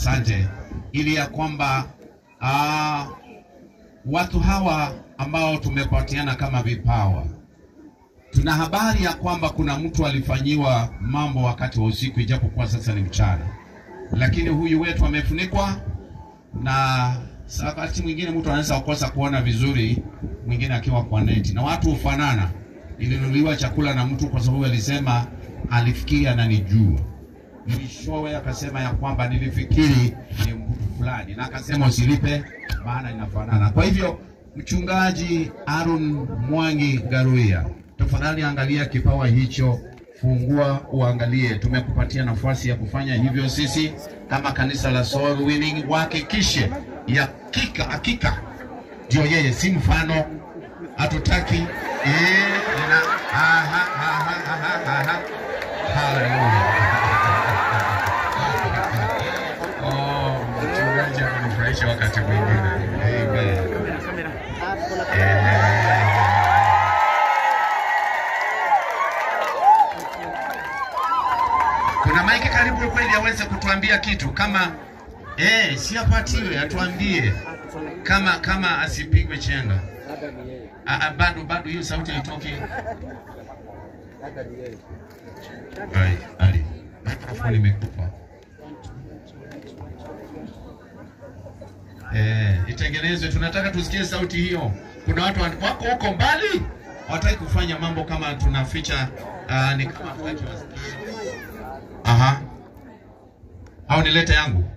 Asante. Ili ya kwamba watu hawa ambao tumepatiana kama vipawa, tuna habari ya kwamba kuna mtu alifanyiwa mambo wakati wa usiku, ijapokuwa sasa ni mchana, lakini huyu wetu amefunikwa, na wakati mwingine mtu anaweza kukosa kuona vizuri, mwingine akiwa kwa neti, na watu hufanana. Ilinunuliwa chakula na mtu kwa sababu alisema alifikiri ananijua, mwishowe akasema ya kwamba nilifikiri ni mtu fulani, na akasema usilipe maana inafanana. Kwa hivyo Mchungaji Aaron Mwangi Ngaruiya, tafadhali angalia kipawa hicho, fungua uangalie. Tumekupatia nafasi ya kufanya hivyo sisi kama kanisa la Soul Winning. Uhakikishe ya hakika ndio yeye, si mfano. Hatutaki Hallelujah. Oh, mchungaji amenifurahisha wakati mwingine. Amen. Kuna maiki karibu kweli aweze kutuambia kitu kama si apatiwe, atuambie kama asipigwe chenga. Bado hiyo sauti haitoki. Ai, microphone imekufa. Itengenezwe, tunataka tusikie sauti hiyo. Kuna watu wako huko mbali hawataki kufanya mambo kama tunaficha, ni kama hataki wasikie. Aha. Au nilete yangu?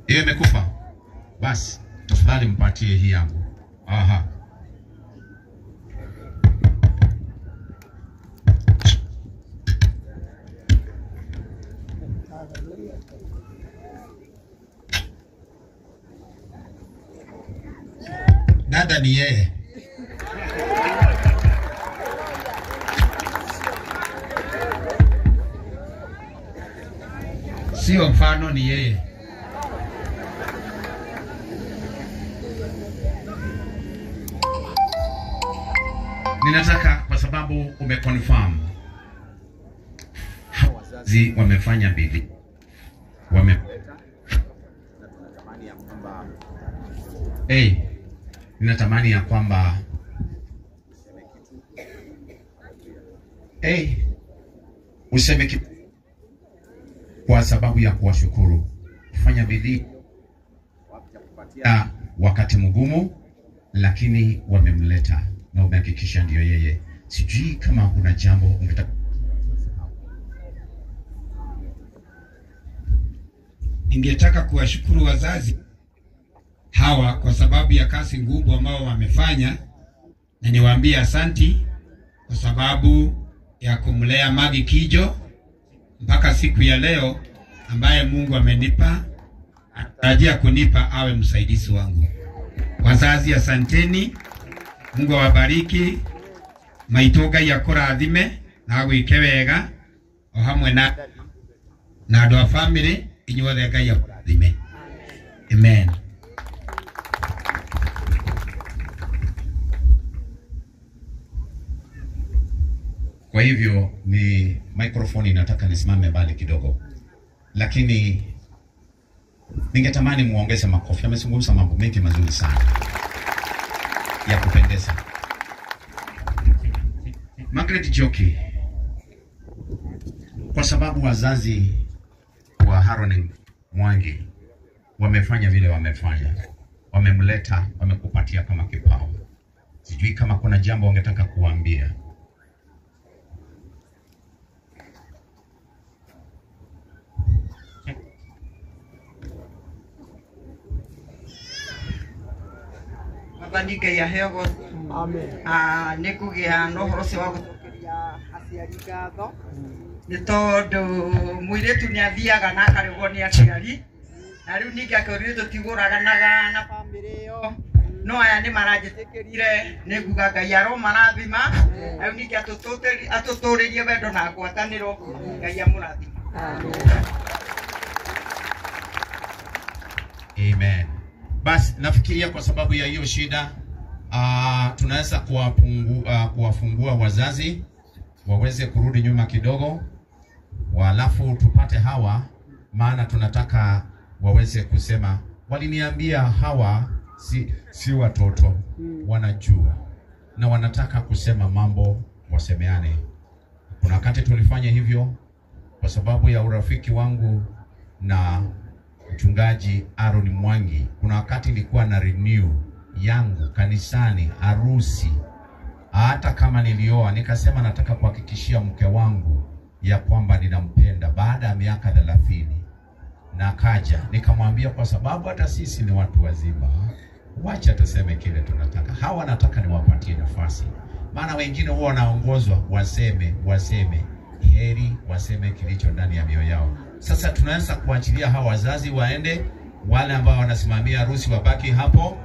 Hiyo imekufa. Basi tafadhali mpatie hii yangu. Aha. Dada ni yeye. Sio mfano, ni yeye. Ninataka, kwa sababu umeconfirm hawa wazazi wamefanya bidii, ninatamani ya kwamba useme kitu kwa sababu ya kuwashukuru kufanya bidii kupatia wakati mgumu, lakini wamemleta na umehakikisha ndio yeye. Sijui kama kuna jambo ungetaka. Ningetaka kuwashukuru wazazi hawa kwa sababu ya kazi ngumu ambao wamefanya, na niwaambie asanti kwa sababu ya kumlea Maggie Kijo mpaka siku ya leo ambaye Mungu amenipa, atarajia kunipa awe msaidizi wangu. Wazazi asanteni, Mungu awabariki, maitũ Ngai akũrathime na agwĩke wega o hamwe na andũ a family inyuothe, Ngai akũrathime. Amen. Kwa hivyo ni microphone inataka nisimame mbali kidogo, lakini ningetamani muongeze makofi. Amezungumza mambo mengi mazuri sana ya kupendeza. Margaret Njoki, kwa sababu wazazi wa Aaron Mwangi wamefanya vile wamefanya, wamemleta, wamekupatia kama kipawa, sijui kama kuna jambo wangetaka kuambia. Mwathani Ngai aheo. Amen. Nĩ kũgĩa na ũhoro ũcio wa gũcokeria aciari ngatho, nĩ tondũ mũirĩtu nĩ athiaga na akarĩgwo nĩ aciari, na rĩu ningĩ akĩũrio tũtigũraganaga na bamĩrĩ ĩyo, no aya nĩ maranjĩtĩkĩrire, nĩ nguga Ngai aromarathima, na rĩu ningĩ atũtũrĩrie wendo na ngwatanĩro, Ngai amũrathima. Amen. Basi nafikiria kwa sababu ya hiyo shida tunaweza kuwafungua wazazi waweze kurudi nyuma kidogo, walafu tupate hawa maana tunataka waweze kusema. Waliniambia hawa si watoto, wanajua na wanataka kusema mambo, wasemeane. Kuna wakati tulifanya hivyo kwa sababu ya urafiki wangu na mchungaji Aaron Mwangi. Kuna wakati nilikuwa na renew yangu kanisani, harusi, hata kama nilioa, nikasema nataka kuhakikishia mke wangu ya kwamba ninampenda baada ya miaka 30. Na akaja nikamwambia, kwa sababu hata sisi ni watu wazima, wacha tuseme kile tunataka. Hawa nataka niwapatie nafasi, maana wengine huwa wanaongozwa waseme, heri waseme kilicho ndani ya mioyo yao. Sasa tunaweza kuachilia hawa wazazi waende, wale ambao wanasimamia harusi wabaki hapo.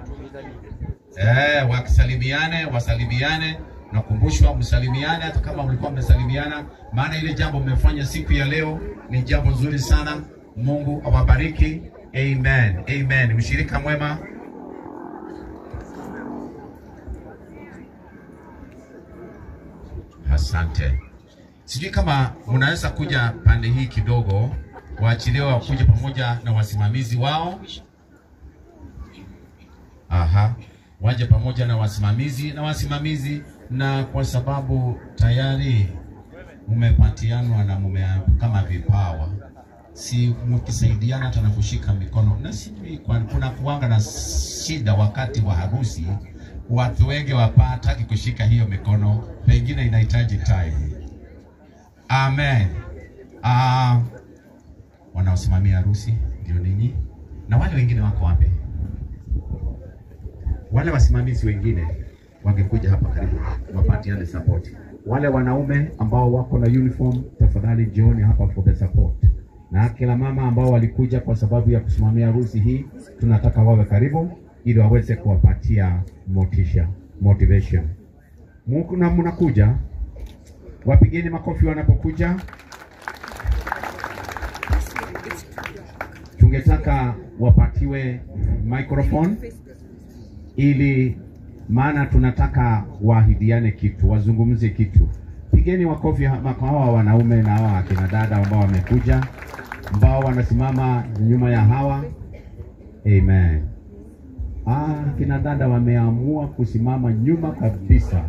Wakisalimiane, wasalimiane. Nakumbushwa msalimiane hata kama mlikuwa mmesalimiana, maana ile jambo mmefanya siku ya leo ni jambo nzuri sana. Mungu awabariki. Amen. Amen. Ushirika mwema. Asante. Sijui kama mnaweza kuja pande hii kidogo, waachiliwe wakuje pamoja na wasimamizi wao. Aha, waje pamoja na wasimamizi na kwa sababu tayari mmepatianwa na mume kama vipawa, si mkisaidiana hata na kushika mikono. Na sijui kuna kuanga na shida wakati wa harusi, watu wengi wapataki kushika hiyo mikono, pengine inahitaji time. Amen. Wanaosimamia harusi ndio ninyi, na wale wengine wako wapi? Wale wasimamizi wengine wangekuja hapa karibu wapatiane support. Wale wanaume ambao wako na uniform, tafadhali jioni hapa for the support. Na kila mama ambao walikuja kwa sababu ya kusimamia harusi hii, tunataka wawe karibu ili waweze kuwapatia motisha, motivation. Na mnakuja, wapigeni makofi wanapokuja. Tungetaka wapatiwe microphone ili, maana tunataka waahidiane kitu, wazungumze kitu. Pigeni makofi hawa wanaume na hawa akina dada ambao wamekuja, ambao wanasimama nyuma ya hawa. Amen. Kina dada wameamua kusimama nyuma kabisa.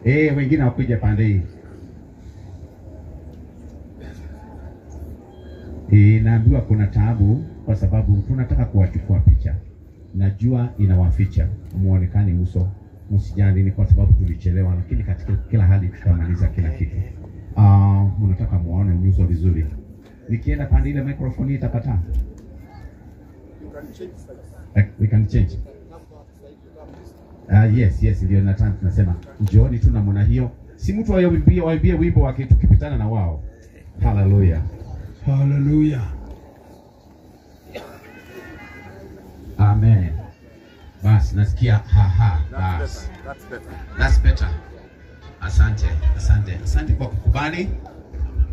Wengine wakuja pande hii. Naambiwa kuna taabu kwa sababu tunataka kuwachukua picha. Najua inawaficha, muonekane uso, msijali, ni kwa sababu tulichelewa, lakini katika kila hali tutamaliza kila kitu. Mnataka muone nyuso vizuri. Nikienda pande ile microphone itakataa. We can change. Yes, ndio nataka tunasema njooni tu namna hiyo. Si mtu aimbie wimbo wake tukipitana na wao. Hallelujah. Hallelujah. Amen. Bas, nasikia ha. Bas. That's better. That's better. Asante, asante. Asante kwa kukubali.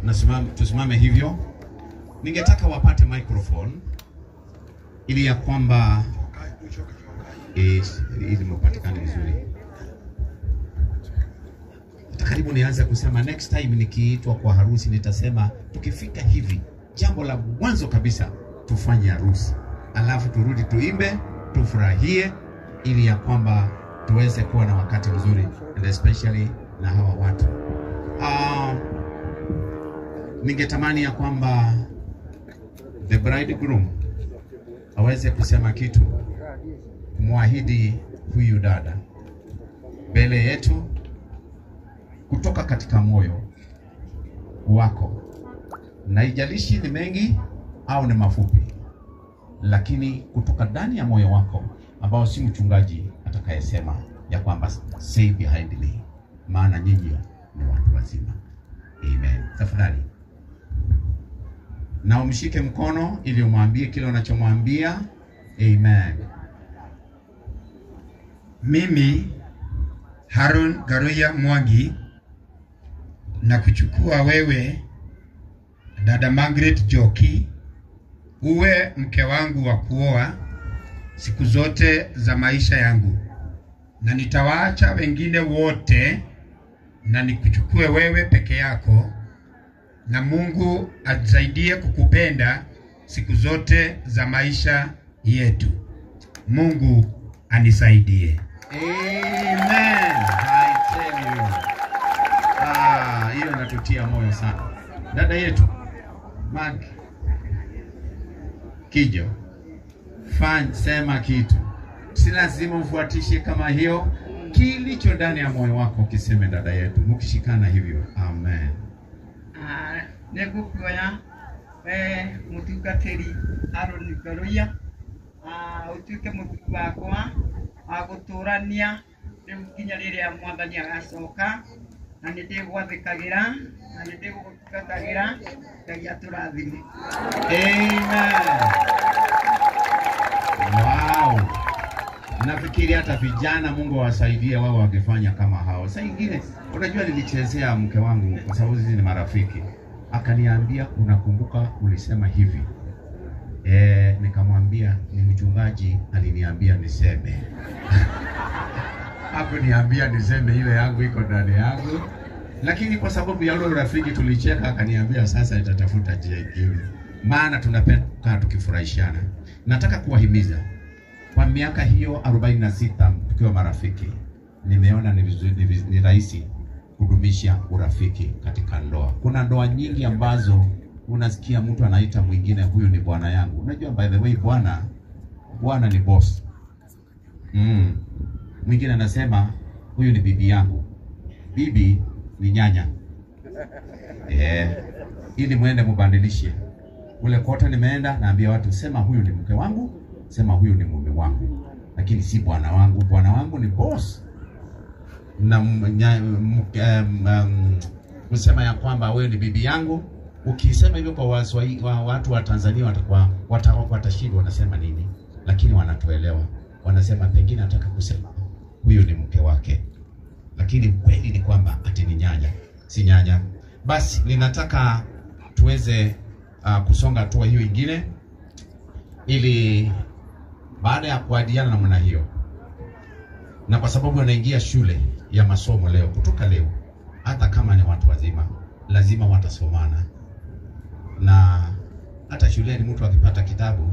Nasimama, tusimame hivyo. Ningetaka wapate microphone ili ya kwamba ili mpatikane vizuri. Karibu nianze kusema next time nikiitwa kwa harusi nitasema tukifika hivi, jambo la mwanzo kabisa tufanye harusi, alafu turudi tuimbe, tufurahie, ili ya kwamba tuweze kuwa na wakati mzuri, and especially na hawa watu. Ningetamani ya kwamba the bridegroom aweze kusema kitu, muahidi huyu dada mbele yetu kutoka katika moyo wako, na ijalishi ni mengi au ni mafupi, lakini kutoka ndani ya moyo wako, ambao si mchungaji atakayesema ya kwamba say behind me, maana nyinyi ni watu wazima. Amen. Tafadhali na umshike mkono ili umwambie kile unachomwambia. Amen. Mimi Harun Garuya Mwangi na kuchukua wewe dada Margaret Joki uwe mke wangu wa kuoa siku zote za maisha yangu, na nitawaacha wengine wote na nikuchukue wewe peke yako, na Mungu atusaidie kukupenda siku zote za maisha yetu. Mungu anisaidie. Amen. I tell you. Ah, hiyo inatutia moyo sana. Dada yetu Mag Kijo, fan, sema kitu. Si lazima ufuatishe kama hiyo. Kilicho ndani ya moyo wako kiseme, dada yetu, mkishikana hivyo. Amen. Nĩngũkuoya we mũtungatĩri Aaron Ngaruiya, ũtuĩke mũthuri wakwa wa gũtũrania rĩu nginya rĩrĩa mwathani agacoka, na nĩndĩgwathĩkagĩra na nĩndĩgũgũtungatagĩra. Ngai atũrathime. Amen. Wow. Nafikiri hata vijana Mungu awasaidie wao wakifanya kama hao. Saa ingine unajua nilichezea mke wangu kwa sababu sisi ni marafiki. Akaniambia, unakumbuka ulisema hivi? Nikamwambia ni mchungaji aliniambia niseme. Hakuniambia niseme, ile yangu iko ndani yangu. Lakini kwa sababu ya ule urafiki tulicheka, akaniambia sasa nitatafuta njia ingine. Maana tunapenda kukaa tukifurahishana. Nataka kuwahimiza kwa miaka hiyo 46 tukiwa marafiki, nimeona ni rahisi kudumisha urafiki katika ndoa. Kuna ndoa nyingi ambazo unasikia mtu anaita mwingine huyu ni bwana yangu. Unajua, by the way, bwana ni boss. Mwingine anasema huyu ni bibi yangu. Bibi ni nyanya. Ili muende mubadilishe. Ule kota nimeenda naambia watu, sema huyu ni mke wangu, sema huyu ni mume wangu, lakini si bwana wangu. Bwana wangu ni boss. Na kusema ya kwamba wewe ni bibi yangu, ukisema hivyo kwa watu wa Tanzania watashindwa wanasema nini, lakini wanatuelewa. Wanasema pengine anataka kusema huyu ni mke wake, lakini kweli ni kwamba ati ni nyanya, si nyanya. Basi ninataka tuweze kusonga hatua hiyo ingine, ili baada ya kuadiana namna hiyo, na kwa sababu wanaingia shule ya masomo leo, kutoka leo, hata kama ni watu wazima lazima watasomana. Na hata shuleni mtu akipata kitabu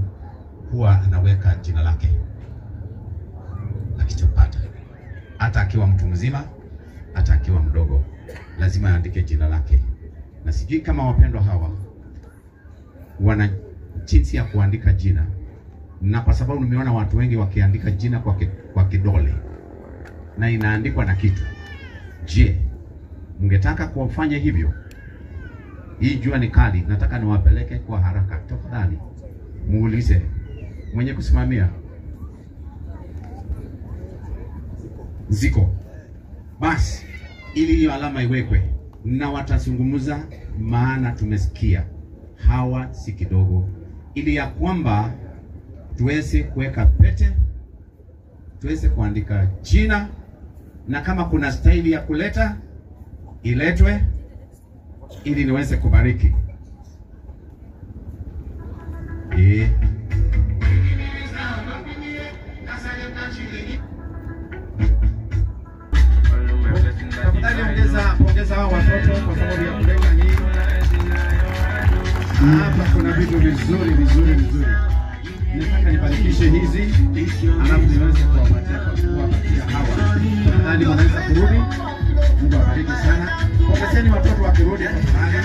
huwa anaweka jina lake akichopata, hata akiwa mtu mzima, hata akiwa mdogo, lazima aandike jina lake. Na sijui kama wapendwa hawa wana jinsi ya kuandika jina, na kwa sababu nimeona watu wengi wakiandika jina kwa kidole na inaandikwa na kitu. Je, mngetaka kuwafanya hivyo? Hii jua ni kali, nataka niwapeleke kwa haraka. Tafadhali muulize mwenye kusimamia. Ziko basi, ili hiyo alama iwekwe na watazungumza, maana tumesikia hawa si kidogo, ili ya kwamba tuweze kuweka pete, tuweze kuandika jina, na kama kuna staili ya kuleta iletwe, ili niweze kubariki. Tafadhali ongeza hao watoto kwa sababu ya kuleta hii. Hapa kuna vitu vizuri vizuri vizuri. Nataka nibarikishe hizi, alafu niweze kuwapatia hawa. Tafadhali wanaweza kurudi. Mungu awabariki sana. Pongezeni watoto wakirudi tafadhali.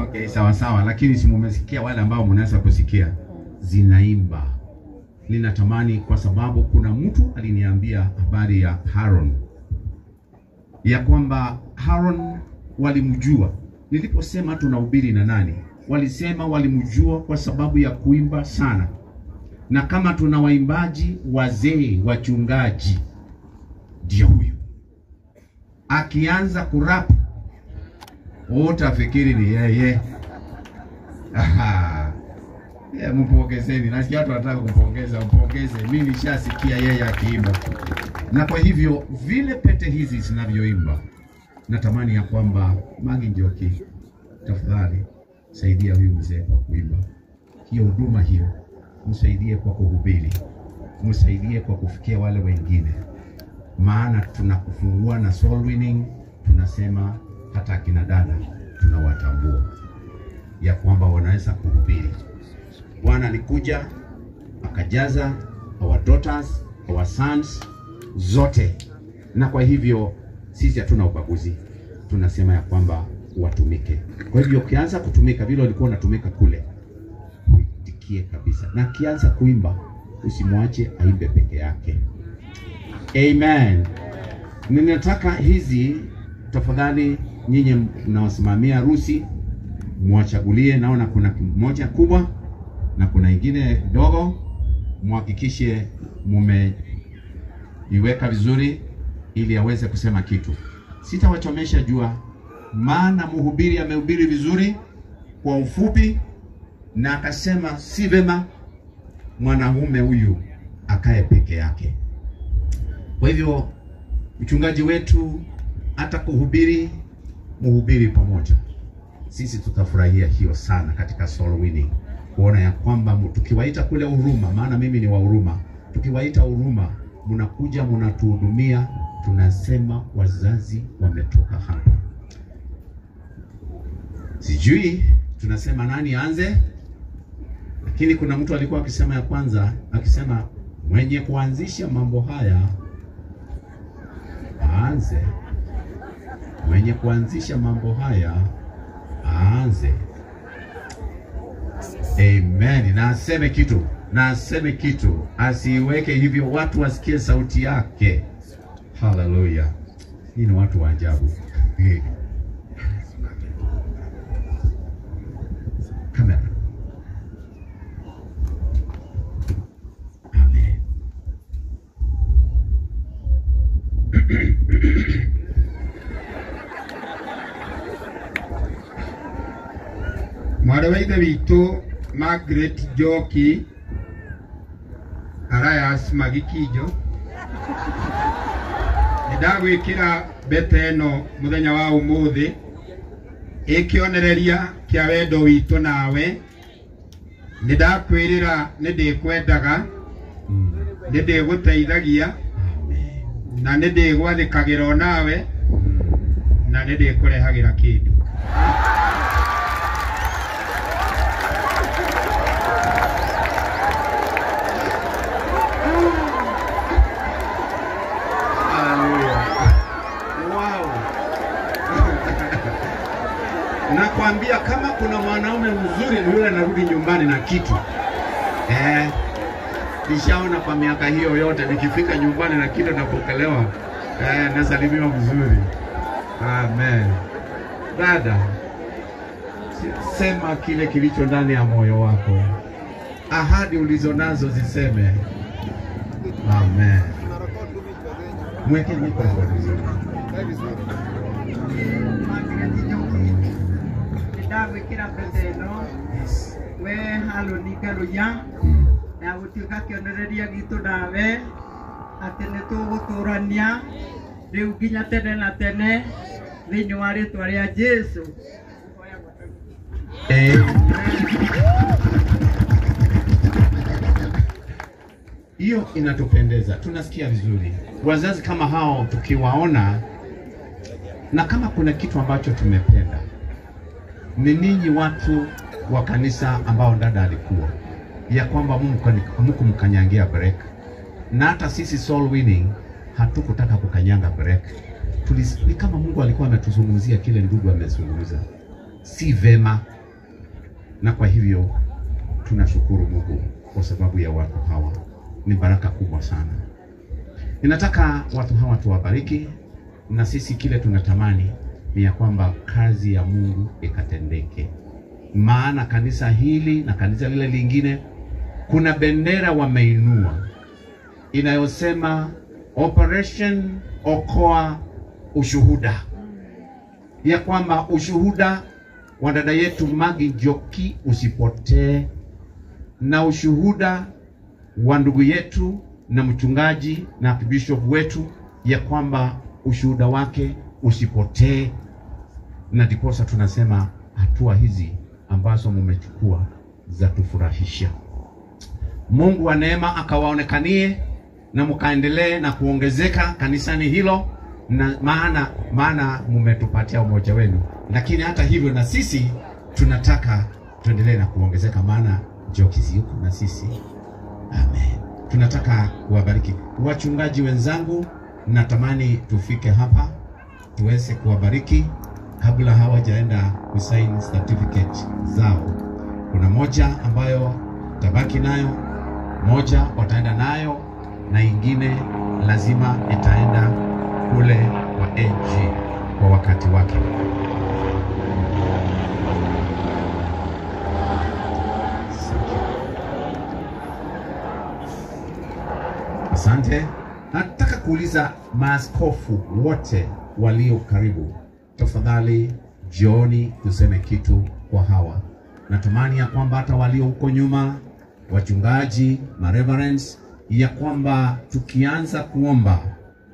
Okay, sawa sawa, lakini si mumesikia wale ambao mnaweza kusikia zinaimba. Ninatamani kwa sababu kuna mtu aliniambia habari ya Haron, ya kwamba Haron walimjua. Niliposema tunahubiri na nani, walisema walimjua kwa sababu ya kuimba sana. Na kama tuna waimbaji wazee, wachungaji, ndio huyu akianza kurap utafikiri ni yeye. Aha. Mpongezeni. Nasikia watu wanataka kumpongeza, mpongeze. Mimi nishasikia yeye akiimba. Na kwa hivyo vile pete hizi zinavyoimba, natamani ya kwamba Maggie Njoki, tafadhali saidia huyu mzee kwa kuimba. Hiyo huduma hiyo, msaidie kwa kuhubiri, msaidie kwa kufikia wale wengine. Maana tunakufungua na soul winning, tunasema hata akina dada tunawatambua ya kwamba wanaweza kuhubiri. Bwana alikuja akajaza our daughters, our sons zote, na kwa hivyo sisi hatuna ubaguzi, tunasema ya kwamba watumike. Kwa hivyo ukianza kutumika vile ulikuwa unatumika kule, uitikie kabisa, na akianza kuimba usimwache aimbe peke yake. Amen. Ninataka hizi tafadhali, nyinyi mnaosimamia harusi mwachagulie. Naona kuna moja kubwa na kuna ingine ndogo, muhakikishe mumeiweka vizuri ili aweze kusema kitu. Sitawachomesha jua, maana mhubiri amehubiri vizuri kwa ufupi, na akasema si vema mwanaume huyu akae peke yake. Kwa hivyo mchungaji wetu hata kuhubiri, muhubiri pamoja. Sisi tutafurahia hiyo sana katika soul winning, kuona ya kwamba tukiwaita kule Huruma, maana mimi ni wa Huruma, tukiwaita Huruma mnakuja mnatuhudumia, tunasema wazazi wametoka hapa. Sijui tunasema nani aanze, lakini kuna mtu alikuwa akisema ya kwanza, akisema mwenye kuanzisha mambo haya aanze, mwenye kuanzisha mambo haya aanze. Amen. Na aseme kitu, na aseme kitu, asiweke hivyo watu wasikie sauti yake. Hallelujah. Ni watu wa ajabu. Kamera. Amen. Mwarĩ wa ithe witũ Margaret Njoki Arias Magikinjo, nĩndagwĩkĩra mbete ĩno mũthenya wa ũmũthĩ ĩkĩonereria kĩa wendo witũ nawe. Nĩndakwĩrĩra nĩndĩkwendaga, nĩndĩgũteithagia, na nĩndĩgwathĩkagĩra onawe, na nĩndĩkũrehagĩra kĩndũ. Nakwambia kama kuna mwanaume mzuri ni yule anarudi nyumbani na kitu. Nishaona kwa miaka hiyo yote nikifika nyumbani na kitu napokelewa. Nasalimiwa mzuri. Amen. Dada, sema kile kilicho ndani ya moyo wako. Ahadi ulizonazo ziseme. Amen. Mweke microphone vizuri. Ndagwĩkĩra mbete ĩno we Harũni Ngaruiya, na gũtuĩka kĩonereria gitũ nawe atĩ nĩtũgũtũrania rĩu nginya tene na tene thĩinĩ wa rĩtwa rĩa Jesũ. Hiyo inatupendeza, tunasikia vizuri. Wazazi kama hao tukiwaona, na kama kuna kitu ambacho tumependa ni ninyi watu wa kanisa ambao dada alikuwa, ya kwamba Mungu mkanyangia break. Na hata sisi soul winning hatukutaka kukanyanga break. Ni kama Mungu alikuwa ametuzungumzia kile ndugu amezungumza, si vema. Na kwa hivyo tunashukuru Mungu kwa sababu ya watu hawa, ni baraka kubwa sana. Ninataka watu hawa tuwabariki, na sisi kile tunatamani ni ya kwamba kazi ya Mungu ikatendeke. Maana kanisa hili na kanisa lile lingine kuna bendera wameinua inayosema Operation Okoa Ushuhuda, ya kwamba ushuhuda wa dada yetu Maggie Njoki usipotee. na ushuhuda wa ndugu yetu na mchungaji na bishop wetu, ya kwamba ushuhuda wake usipotee, na ndiposa tunasema hatua hizi ambazo mmechukua za tufurahisha. Mungu wa neema akawaonekanie na mkaendelee na kuongezeka kanisani hilo, na maana mmetupatia umoja wenu. Lakini hata hivyo na sisi tunataka tuendelee na kuongezeka, maana Njoki yuko na sisi. Amen. Tunataka kuwabariki wachungaji wenzangu, natamani tufike hapa tuweze kuwabariki kabla hawajaenda kusign certificate zao. Kuna moja ambayo tabaki nayo, moja wataenda nayo, na ingine lazima itaenda kule kwa AG kwa wakati wake. Asante. Nataka kuuliza maaskofu wote walio karibu, tafadhali jioni tuseme kitu kwa hawa. Natamani ya kwamba hata walio huko nyuma, wachungaji, mareverends, ya kwamba tukianza kuomba,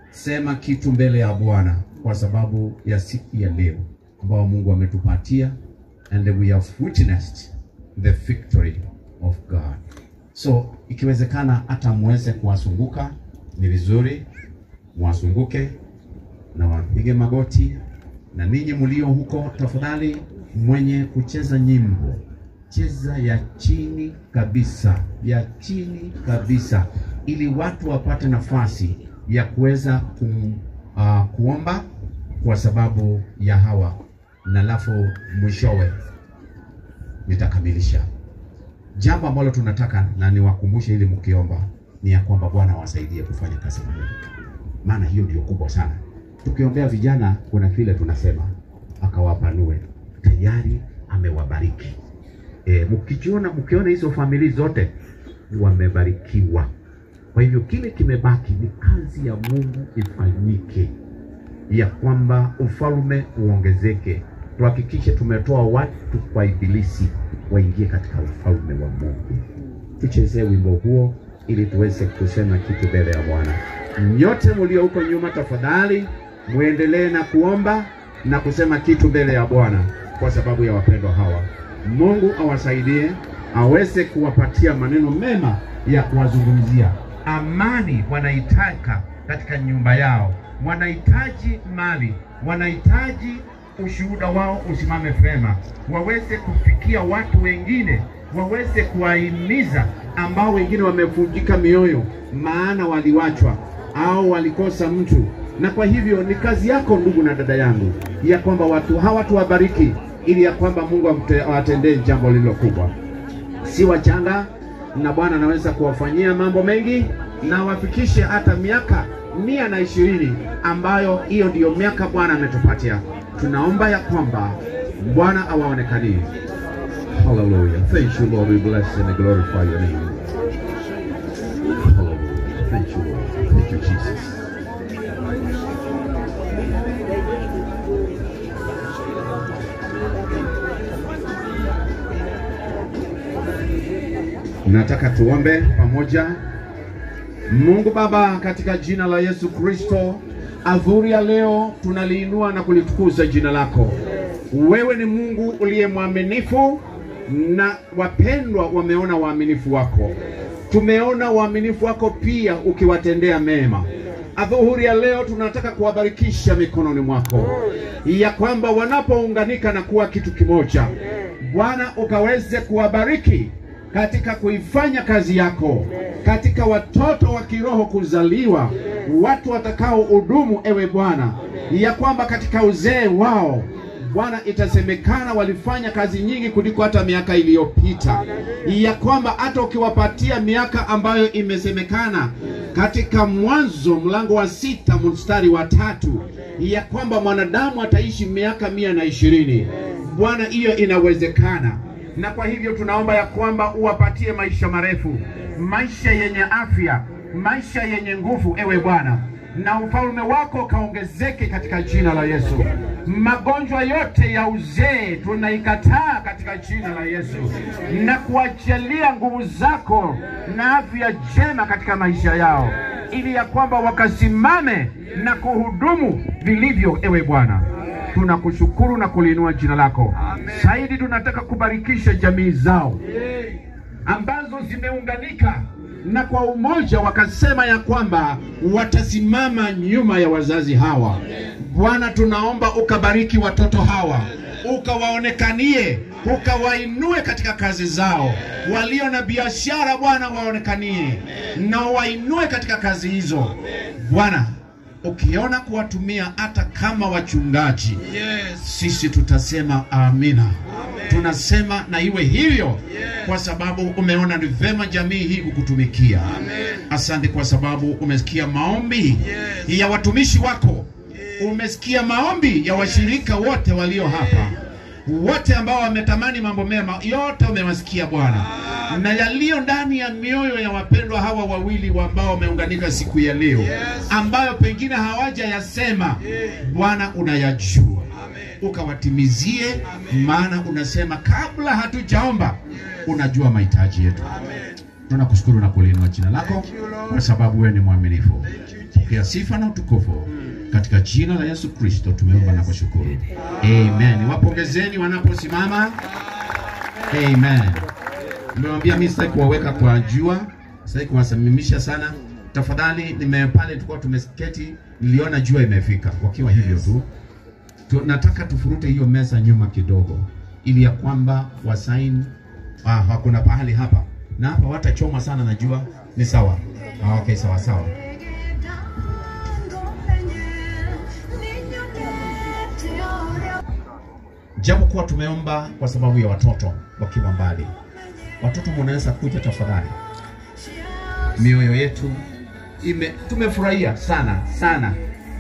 sema kitu mbele ya Bwana kwa sababu ya siku ya leo ambao Mungu ametupatia, and we have witnessed the victory of God. So ikiwezekana hata muweze kuwasunguka, ni vizuri mwasunguke na wapige magoti. Na ninyi mlio huko, tafadhali mwenye kucheza nyimbo, cheza ya chini kabisa, ya chini kabisa, ili watu wapate nafasi ya kuweza kuomba kwa sababu ya hawa, na alafu mwishowe nitakamilisha. Jambo ambalo tunataka na niwakumbushe ili mkiomba ni ya kwamba Bwana awasaidie kufanya kazi ya Mungu, maana hiyo ndio kubwa sana. Tukiombea vijana kuna vile tunasema akawapanue, tayari amewabariki. Mkiona hizo familia zote wamebarikiwa. Kwa hivyo kile kimebaki ni kazi ya Mungu ifanyike, ya kwamba ufalme uongezeke. Tuhakikishe tumetoa watu kwa ibilisi waingie katika ufalme wa Mungu. Tuchezee wimbo huo ili tuweze kusema kitu mbele ya Bwana. Nyote mlio huko nyuma, tafadhali muendelee na kuomba na kusema kitu mbele ya Bwana kwa sababu ya wapendwa hawa. Mungu awasaidie, aweze kuwapatia maneno mema ya kuwazungumzia. Amani wanaitaka katika nyumba yao, wanahitaji mali, wanahitaji ushuhuda wao usimame vema, waweze kufikia watu wengine, waweze kuwahimiza ambao wengine wamevunjika mioyo, maana waliwachwa au walikosa mtu. Na kwa hivyo ni kazi yako ndugu na dada yangu, ya kwamba watu hawa tuwabariki, ili ya kwamba Mungu awatendee jambo lililo kubwa. Si wachanga, na Bwana anaweza kuwafanyia mambo mengi na wafikishe hata miaka 120 ambayo hiyo ndiyo miaka Bwana ametupatia. Tunaomba ya kwamba Bwana awaonekanie. Hallelujah. Thank you Lord, we bless and glorify your name. Hallelujah. Thank you Lord. Thank you Jesus. Nataka tuombe pamoja. Mungu Baba, katika jina la Yesu Kristo, adhuhuri ya leo tunaliinua na kulitukuza jina lako. Wewe ni Mungu uliye mwaminifu, na wapendwa wameona uaminifu wako. Tumeona uaminifu wako pia ukiwatendea mema. Adhuhuri ya leo tunataka kuwabarikisha mikononi mwako, ya kwamba wanapounganika na kuwa kitu kimoja, Bwana ukaweze kuwabariki katika kuifanya kazi yako, katika watoto wa kiroho kuzaliwa, watu watakao hudumu, ewe Bwana, ya kwamba katika uzee wao Bwana itasemekana walifanya kazi nyingi kuliko hata miaka iliyopita, ya kwamba hata ukiwapatia miaka ambayo imesemekana katika Mwanzo mlango wa 6 mstari wa 3, ya kwamba mwanadamu ataishi miaka 120. Bwana, hiyo inawezekana. Na kwa hivyo tunaomba ya kwamba uwapatie maisha marefu, maisha yenye afya, maisha yenye nguvu, ewe Bwana. na ufalme wako kaongezeke katika jina la Yesu. Magonjwa yote ya uzee tunaikataa katika jina la Yesu, na kuachilia nguvu zako na afya njema katika maisha yao, ili ya kwamba wakasimame na kuhudumu vilivyo. Ewe Bwana, tunakushukuru na kuliinua jina lako. Zaidi tunataka kubarikisha jamii zao ambazo zimeunganika na kwa umoja wakasema ya kwamba watasimama nyuma ya wazazi hawa. Bwana, tunaomba ukabariki watoto hawa, ukawaonekanie, ukawainue katika kazi zao. Walio na biashara Bwana waonekanie na wainue katika kazi hizo. Bwana, ukiona kuwatumia hata kama wachungaji, sisi tutasema amina. Tunasema na iwe hivyo, kwa sababu umeona ni vema jamii hii kukutumikia. Asante kwa sababu umesikia maombi ya watumishi wako, umesikia maombi ya washirika wote walio hapa, wote ambao wametamani mambo mema, yote umewasikia Bwana, na yaliyo ndani ya mioyo ya wapendwa hawa wawili ambao wameunganika siku ya leo, ambayo pengine hawajayasema, Bwana unayajua, ukawatimizie. Maana unasema kabla hatujaomba unajua mahitaji yetu. Tunakushukuru na kuliinua jina lako kwa sababu wewe ni mwaminifu. Pokea sifa na utukufu katika jina la Yesu Kristo tumeomba na kushukuru. Amen. Wapongezeni wanaposimama. Amen. Nimewambia mimi sitaki kuwaweka kwa jua, sitaki kuwasimamisha sana. Tafadhali, pale tulikuwa tumeketi, niliona jua imefika. Wakiwa hivyo tu, tunataka tufurute hiyo meza nyuma kidogo, ili ya kwamba wasaini. Hakuna pahali hapa na hapa watachoma sana na jua. Ni sawa? Okay, sawa sawa. Japo kuwa tumeomba kwa sababu ya watoto wakiwa mbali. Watoto mnaweza kuja tafadhali. Mioyo yetu tumefurahia sana sana.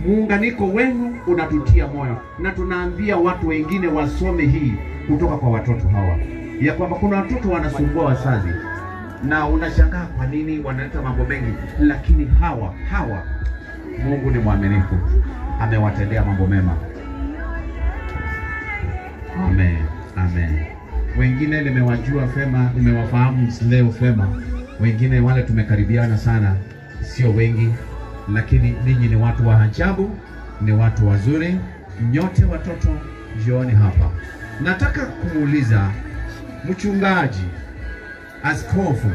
Muunganiko wenu unatutia moyo, na tunaambia watu wengine wasome hii kutoka kwa watoto hawa, ya kwamba kuna watoto wanasumbua wazazi na unashangaa kwa nini wanaleta mambo mengi, lakini hawa Mungu ni mwaminifu, amewatendea mambo mema. Amen. Amen. Wengine nimewajua fema, nimewafahamu leo fema. Wengine wale tumekaribiana sana, sio wengi, lakini ninyi ni watu wa ajabu, ni watu wazuri. Nyote watoto jioni hapa. Nataka kumuuliza mchungaji, askofu,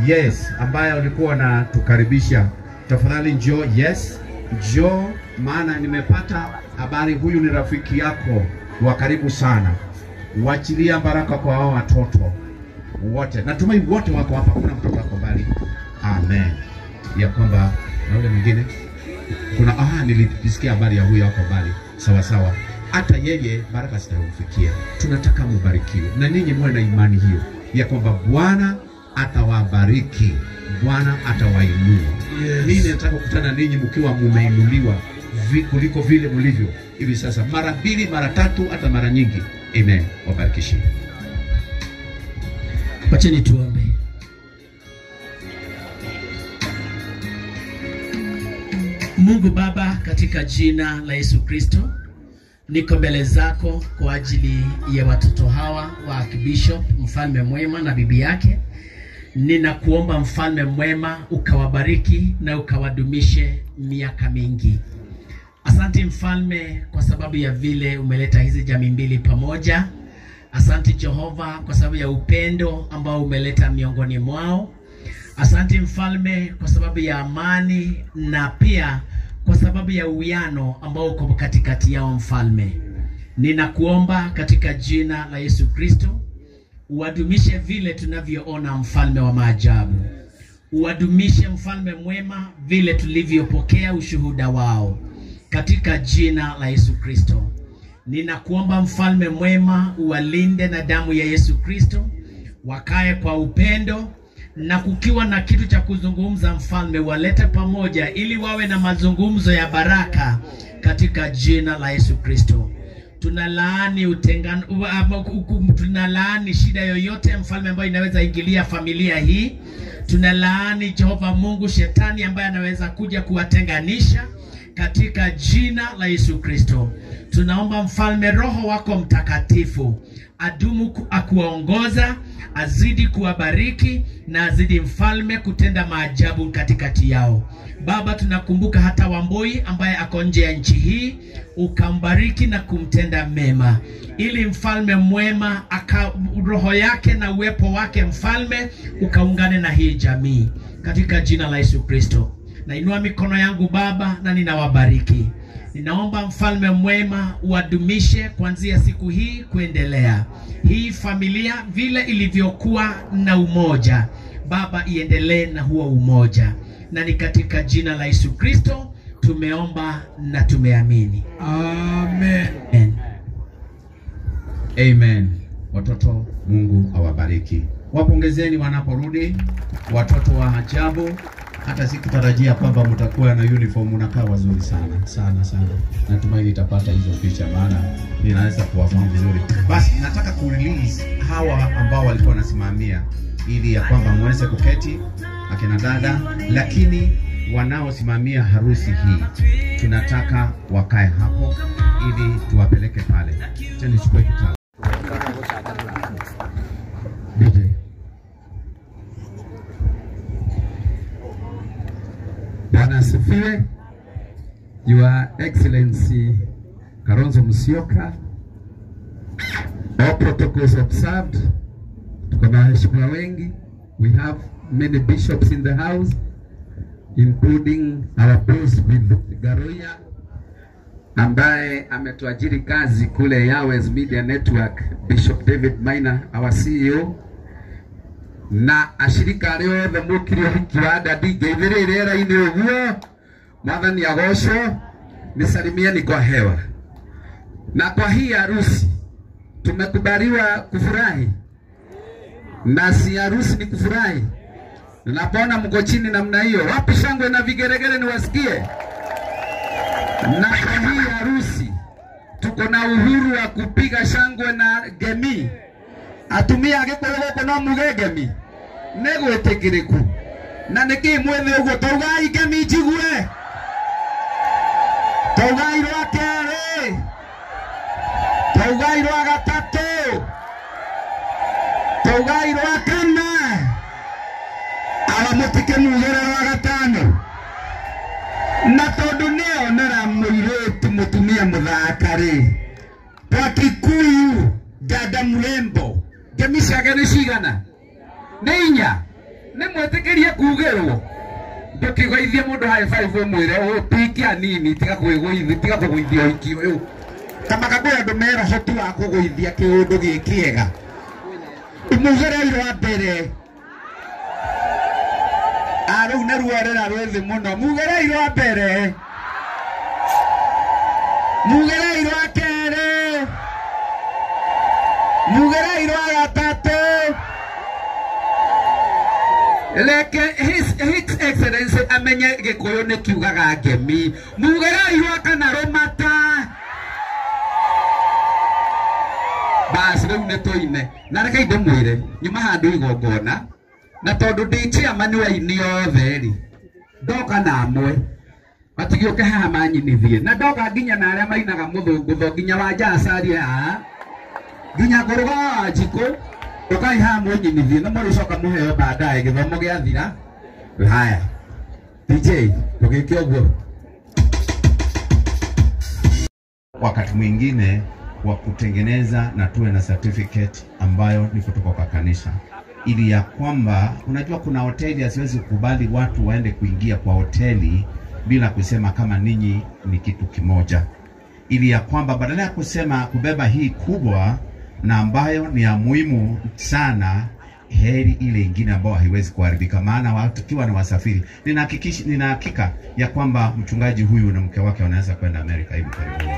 yes, ambaye alikuwa anatukaribisha, tafadhali njoo. Yes, njoo, maana nimepata habari huyu ni rafiki yako wa karibu sana. Wachilia baraka kwa hao watoto wote. Natumai wote wako hapa, kuna mtoto wako mbali. Amen. Ya kwamba na yule mwingine kuna nilisikia habari ya huyu wako mbali. Sawa sawa. Hata yeye baraka zitamfikia. Tunataka mubarikiwe, na ninyi muwe na imani hiyo ya kwamba Bwana atawabariki, Bwana atawainua. Mimi nataka kukutana ninyi mkiwa mumeinuliwa kuliko vile mlivyo hivi sasa, mara mbili, mara tatu, hata mara nyingi. Amen. Wabarikishe. Wacheni tuombe. Mungu Baba, katika jina la Yesu Kristo, niko mbele zako kwa ajili ya watoto hawa wa Archbishop Mfalme Mwema na bibi yake. Ninakuomba Mfalme Mwema ukawabariki na ukawadumishe miaka mingi. Asante Mfalme kwa sababu ya vile umeleta hizi jamii mbili pamoja. Asante Jehova kwa sababu ya upendo ambao umeleta miongoni mwao. Asante Mfalme kwa sababu ya amani na pia kwa sababu ya uwiano ambao uko katikati yao Mfalme. Ninakuomba katika jina la Yesu Kristo uwadumishe vile tunavyoona, Mfalme wa maajabu. Uwadumishe Mfalme Mwema vile tulivyopokea ushuhuda wao, katika jina la Yesu Kristo. Ninakuomba Mfalme Mwema uwalinde na damu ya Yesu Kristo, wakae kwa upendo, na kukiwa na kitu cha kuzungumza Mfalme walete pamoja ili wawe na mazungumzo ya baraka, katika jina la Yesu Kristo. Tunalaani utengano, tunalaani shida yoyote Mfalme ambayo inaweza ingilia familia hii. Tunalaani Jehova Mungu shetani ambaye anaweza kuja kuwatenganisha katika jina la Yesu Kristo. Tunaomba Mfalme, Roho wako Mtakatifu adumu akuwaongoza, azidi kuwabariki na azidi Mfalme kutenda maajabu katikati yao. Baba, tunakumbuka hata Wambui ambaye ako nje ya nchi hii, ukambariki na kumtenda mema, ili Mfalme mwema roho yake na uwepo wake Mfalme ukaungane na hii jamii katika jina la Yesu Kristo. Nainua mikono yangu Baba na ninawabariki. Ninaomba Mfalme mwema uwadumishe kuanzia siku hii kuendelea. Hii familia vile ilivyokuwa na umoja, Baba, iendelee na huo umoja. Na ni katika jina la Yesu Kristo tumeomba na tumeamini. Amen. Amen. Amen. Watoto, Mungu awabariki. Wapongezeni wanaporudi, watoto wa ajabu. Hata sikutarajia kwamba mtakuwa na uniform, mnakaa wazuri sana sana sana. Natumai nitapata hizo picha, maana ninaweza kuwafahamu vizuri. Basi nataka ku release hawa ambao walikuwa wanasimamia ili ya kwamba muweze kuketi akina dada, lakini wanaosimamia harusi hii tunataka wakae hapo ili tuwapeleke pale. Acha nichukue kitabu. DJ. Bwana asifiwe. Your Excellency Kalonzo Musyoka, all protocols observed. Tuko na waheshimiwa wengi. We have many bishops in the house, including our boss with Garoya ambaye ametuajiri kazi kule Yahweh's Media Network, Bishop David Maina, our CEO, na ashirika arĩa othe mũkire ũhiki wa Dadi ngeithĩrĩire rĩera-inĩ ũguo. Mwathani agocwo. Nisalimieni kwa hewa. Na kwa hii harusi tumekubaliwa kufurahi, na si harusi ni kufurahi. Napoona mko chini namna hiyo, wapi shangwe na vigeregere niwasikie? Na kwa hii harusi tuko na uhuru wa kupiga shangwe na gemi. Atumia agĩkorwo gũkũ no muge ngemi nĩ gwĩtĩkĩrĩku na nĩkĩĩ mwĩthĩ ũguo taugai ngemi njigue, taugai rwa kerĩ, taugai rwa gatatũ, taugai rwa kana, ara mũtikĩmugĩre rwa gatano. Na tondũ nĩonera mũirĩtu mũtumia mũthaka-rĩ, twa Kikuyu dada mrembo, ngemi ciake nĩ cigana? Nĩ inya. Nĩ mwĩtĩkĩrie kugĩrwo? Ndũkĩgũithie mũndũ high five ũmwĩre ũpike anini, tiga kwĩgũithia, tiga kũgũithia ũhiki ũyũ. Kamaka kwĩ andũ mena ũhoti wa kũgũithia kĩũndũ gĩ kĩega. Ũmugĩre rwa mbere. Rĩu nĩ ruorera rwĩ thĩ mũno. Mugĩrei rwa mbere, mugĩrei rwa kerĩ, mugĩrei rwa gatatũ. Reke His Excellency amenye Gĩkũyũ nĩ kiugaga ngemi. Mugĩrei rwa kana rũmata. Bas rĩu nĩ tũine. Na reke ndĩmwĩre, nyuma handũ igongona, na tondũ ndĩ chairman wa aini othe rĩ, ndoka na amwe matigĩũke haha manyinithie, na ndoka nginya na arĩa mainaga mũthũngũtho, nginya Wanja acarie haha, nginya ngũrũga wa Wanjikũ, ũkai haha mwĩnyinithie, na mũrĩcoka mũheo baadaye gĩthomo gĩathira. Haya DJ, tũgĩke ũguo. Wakati mwingine wa kutengeneza na tuwe na certificate ambayo ni kutoka kwa kanisa, ili ya kwamba unajua kuna hoteli haziwezi kukubali watu waende kuingia kwa hoteli bila kusema kama ninyi ni kitu kimoja, ili ya kwamba badala ya kusema kubeba hii kubwa na ambayo ni ya muhimu sana, heri ile ingine ambayo haiwezi kuharibika, maana watu kiwa ni wasafiri. Nina hakika ya kwamba mchungaji huyu na mke wake wanaweza kwenda Amerika hivi karibuni.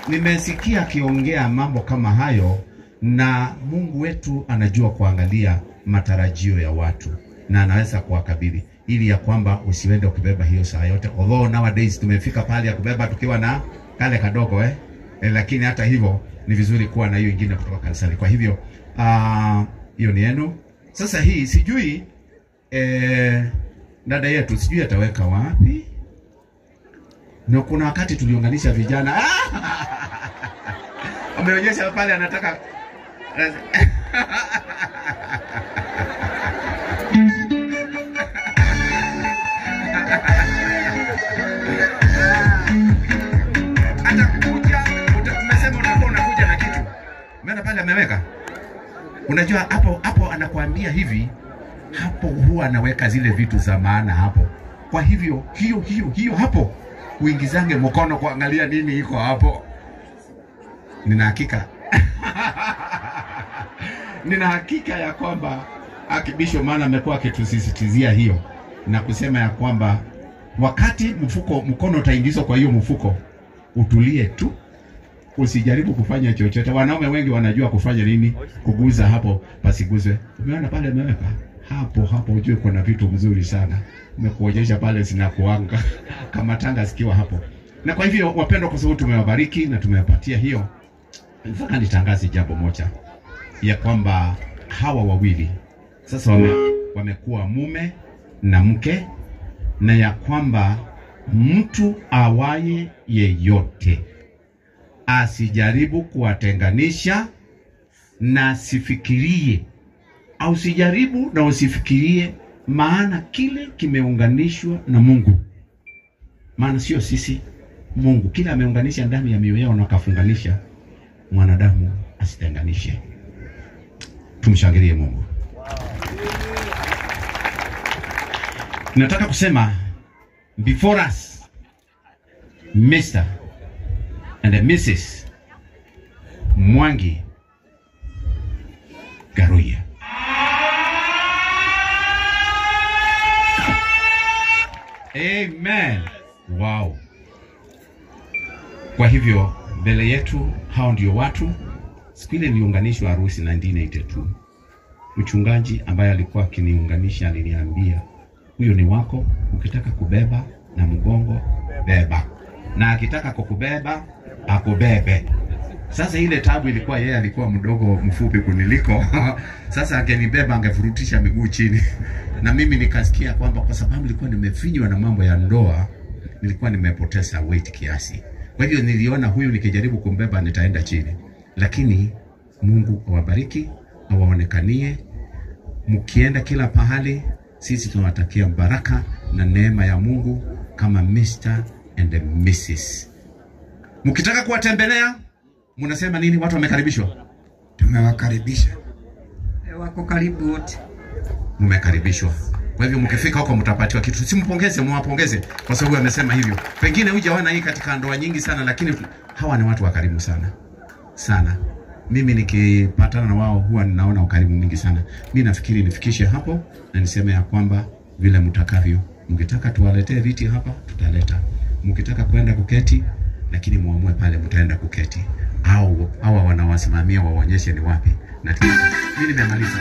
Nimesikia akiongea mambo kama hayo, na Mungu wetu anajua kuangalia matarajio ya watu na anaweza kuwakabidhi, ili ya kwamba usiende ukibeba hiyo saa yote. Although nowadays tumefika pale ya kubeba tukiwa na kale kadogo lakini hata hivyo ni vizuri kuwa na hiyo ingine kutoka kanisani. Kwa hivyo hiyo ni yenu. Sasa hii sijui dada yetu sijui ataweka wapi. Na kuna wakati tuliunganisha vijana. Ameonyesha pale anataka atakuja, umesema utakuwa unakuja na kitu. Umeona pale ameweka? Unajua hapo hapo anakuambia hivi, hapo huwa anaweka zile vitu za maana hapo. Kwa hivyo hiyo hiyo hiyo hapo uingizange mkono kuangalia nini iko hapo. Nina hakika nina hakika ya kwamba Akibisho maana amekuwa akitusisitizia hiyo na kusema ya kwamba wakati mfuko mkono utaingizwa kwa hiyo mfuko, utulie tu, usijaribu kufanya chochote. Wanaume wengi wanajua kufanya nini, kuguza hapo pasiguzwe. Umeona pale ameweka hapo hapo, ujue kuna vitu mzuri sana nimekuonyesha pale, zinakuanga kama tanga zikiwa hapo. Na kwa hivyo wapendwa, kwa sababu tumewabariki na tumewapatia hiyo, nataka nitangaze jambo moja ya kwamba hawa wawili sasa wamekuwa mume na mke, na ya kwamba mtu awaye yeyote asijaribu kuwatenganisha na asifikirie, au usijaribu na usifikirie, maana kile kimeunganishwa na Mungu. Maana sio sisi, Mungu kile ameunganisha ndani ya mioyo yao na akafunganisha, mwanadamu asitenganishe. Tumshangilie Mungu. Nataka kusema before us Mr. and Mrs. Mwangi Ngaruiya. Amen. Wow. Kwa hivyo mbele yetu hao ndio watu. Siku ile niliunganishwa harusi 1982. Mchungaji ambaye alikuwa akiniunganisha aliniambia, huyo ni wako, ukitaka kubeba na mgongo beba, na akitaka kukubeba akubebe. Sasa ile tabu ilikuwa yeye alikuwa mdogo mfupi kuniliko. Sasa angenibeba angefurutisha miguu chini. Na mimi nikasikia kwamba kwa sababu nilikuwa nimefinywa na mambo ya ndoa, nilikuwa nimepoteza weight kiasi. Kwa hivyo niliona huyu nikijaribu kumbeba nitaenda chini. Lakini Mungu awabariki, awaonekanie. Mkienda kila pahali, sisi tunawatakia baraka na neema ya Mungu kama Mr. and Mrs. Mkitaka kuwatembelea, mnasema nini? Watu wamekaribishwa? Tumewakaribisha. Wako karibu wote. Mmekaribishwa. Kwa hivyo mkifika huko mtapatiwa kitu. Simpongeze, muwapongeze kwa sababu amesema hivyo. Pengine hujaona hii katika ndoa nyingi sana, lakini hawa ni watu wakarimu sana. Sana. Mimi nikipatana na wao huwa ninaona ukarimu mwingi sana. Mimi nafikiri nifikishe hapo na niseme ya kwamba vile mtakavyo. Mkitaka tuwaletee viti hapa, tutaleta. Mkitaka kwenda kuketi, lakini muamue pale mtaenda kuketi. Au hawa wanawasimamia waonyeshe ni wapi. Na mimi nimemaliza.